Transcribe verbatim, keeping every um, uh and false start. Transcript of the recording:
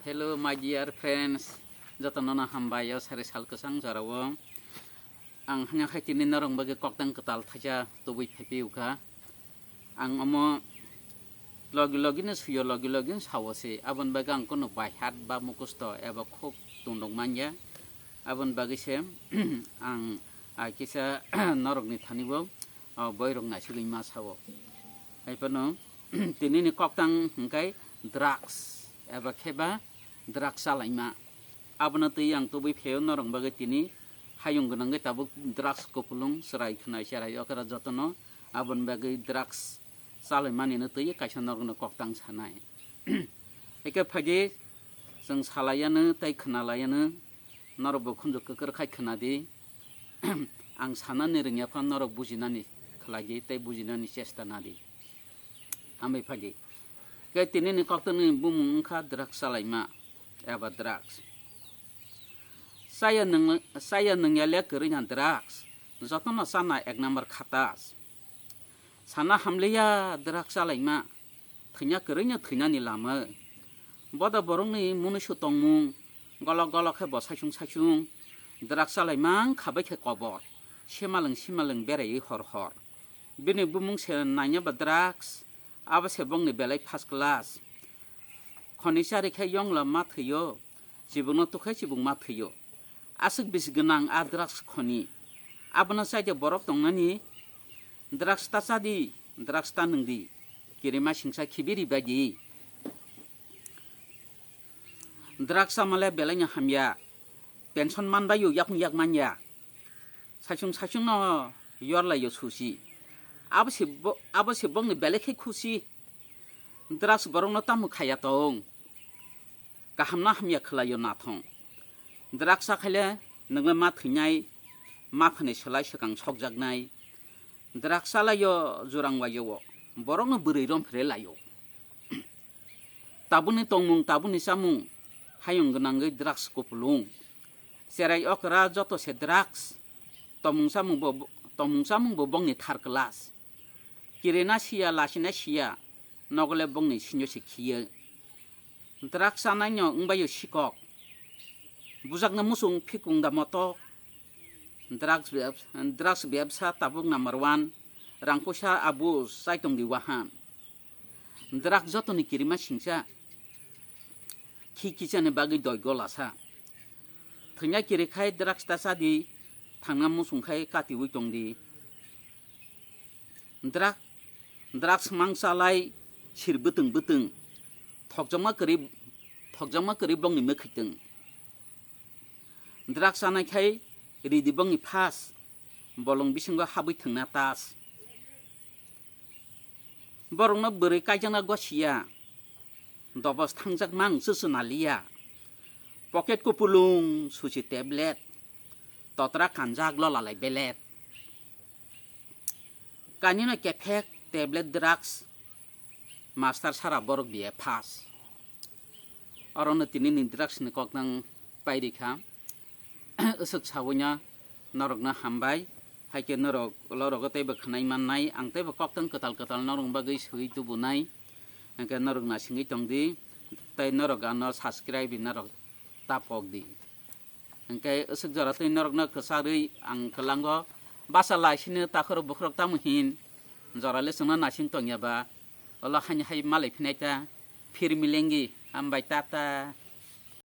Hello my dear friends, jotono no hambai o sari sal kwchang jorao. Ang hanya khai tini norok bagwi koktang kwtal thaisa tubui phaipi ukha. Ang omo logi logi no suyo, logi logi no sao se. Aboni bagwi ang kono baihat ba mukusto eba khuk tunduk manya. Aboni bagwi se ang a kisa norok ni thani bo o boirok naisugwi ma sao. Hai phano tini ni koktang hwnkhe drugs eba khe ba drugs chalaima. Abono twi ang tubui pheo norok bagwi tini hayung gwnangwi tabuk drugs kupulung chwrai khwnai cherai okra jotono aboni bagwi drugs chalaimani no twi kaisa norokno koktang sanai. Eke phaidi chwng salaiano tei khwnalaiano norok bo khunju kwkwrwk khai khwnadi. Ang sanani rwngya phano norok bujinani khlai di tei bujinani chesta nadi. Hambai phaidi. Khe tini ni koktwni bumung wngkha drugs chalaima eba drugs. Chaya nwng, chaya nwngya le kwrwi na drugs. Jotono chana ek number khatas. Sana hamliya drugs chalaima. Thwina kwrwino thwinani lama. Boda borokni munusu tongmung. Golok golok khe bo saichung saichung. Drugs chalaimang khabai khe kobor. Simalwng simalwng beraiwi hor hor. Bini bumung se nanya ba drugs. Abo se bongni belai first class. Khoni chari khe yongla ma thwio. Chibukno tukhe chibuk ma thwio. Aswk bisi gwnang a drugs khoni. Abono chaide borok tongnani drugs ta chadi, drugs ta nwngdi. Kirima singsa khibiri baidi. Drugs chamale belaino hamya. Pension manbaio yakung yak manya. Saichung saichungno yorlaio susi. Abo se bo-, abo se bongni belai khe khusi. Drugs borokno tamo khaya tong. Kaham na hamya khwlaio nathong. Drugs chakhaile nwngla ma thwinai, ma phani swlai swkang sokjaknai. Drugs chalaio jurang waio, borokno bwrwi rom phre laio. Tabukni tongmung, tabukni chamung, hayung gwnangwi drugs kupulung. Cherai okra joto se drugs, tongmung chamung bo, tongmung chamung bo bongni thar class. Kirina siya, lasina siya, nogole bongni sinjo se khiye. Drugs chanaino wngbaio sikok. Bujakna muchung phikung da motok. Drugs bebs-, drugs bebsa tabuk number one. Rangpusa abus chaitung di wahan. Drugs jotoni kirima singsa. Khi kichani bagwi doi golasa. Thwina kiri khai drugs ta chadi. Thangna muchung khai katiwi tongdi. Drak, drugs mang chalai sir bwtwng bwtwng. Thokjakma kwrwi, thokjakma kwrwi bongni mwkhwtwng. Drugs chanai khai ridi bongni phas, bolong bisingo habwi thwngna tas. Borokno bwrwi kaijakna gosiya, dobos thangjak mang chuchuna liya. Pocket kupulung susi tablet, totra kanjak lolalai belet. Kanino kephek tablet drugs, master sara borok biye phas. Orono tini ni drugs ni kok nang pairikha. Aswk sawi no norok no hambai. Haikhe norok ulo rogo teibo khwnai mannai, ang teibo koktwng kwtal kwtal norok bagwi swi tubunai. Hwnkhe norok nasingwi tongdi, tei norok ano subscribe norok ta pokdi. Hwnkhe aswk jora tei norokno kwcharwi ang kwlango basa lai sino takhoro bokhorok tamo hin jora le chwngno nasing tongya ba, ulo haini hai malai phinai ta phir milengi hambai tata.